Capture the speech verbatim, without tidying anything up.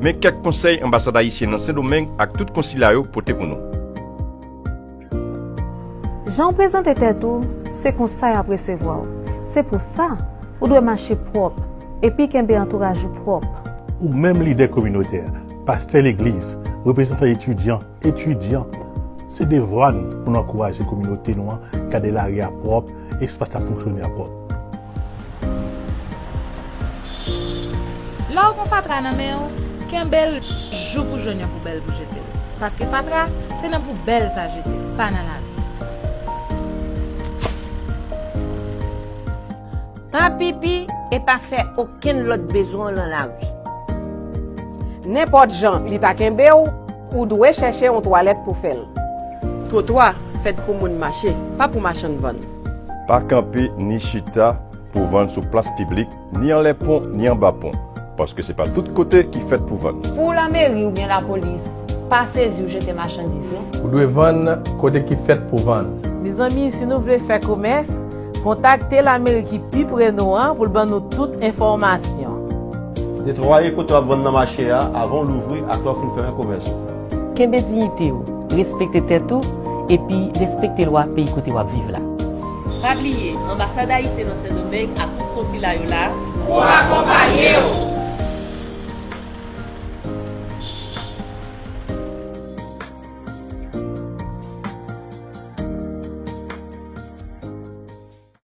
Men kèk konsèy anbasad ayisyen nan Sendomeng ak tout konsila yo pote pou nou. Jan w prezante tèt ou, se konsa y ap resevwa w. Se pou sa, ou dwe mache pwòp, epi kenbe antouraj ou pwòp. Ou menm lidè kominotè, pastè legliz, reprezantan etidyan, etidyan, se devwa n pou n ankouraje kominote nou an gade lari a pwòp, espas la fonksyone a pwòp. Lè w gen fatra nan men w, kenbe l jouk ou jwenn yon poubèl pou jete l. Paske fatra, se nan poubèl sa jete, pa nan lari. Pa pipi e pa fè okenn lòt bezwen w nan lari. Nenpòt jan li ta kenbe w, ou dwe chèche yon twalèt pou fè l. Twotwa fèt pou moun mache, pa pou machann vann. Pa kanpe ni chita pou vann sou plas piblik, ni anlè pon, ni anba pon. Paske se pa tout kote ki fèt pou vann. Pou lameri oubyen lapolis pa sezi w jete machandiz yo. Ou dwe vann kote ki fèt pou vann. Mezanmi, si nou vle fè komès, kontakte lameri ki pi pre nou an pou l ban nou tout enfòmasyon. Netwaye kote w ap vann nan mache a avan w louvri ak lè w fin fèmen komès ou. Kenbe diyite w, respekte tèt ou, epi respekte lwa peyi kote w ap viv la. Pa bliye, Anbasad Ayisyen nan Sendomeng ak tout konsila yo la pou akonpaye w.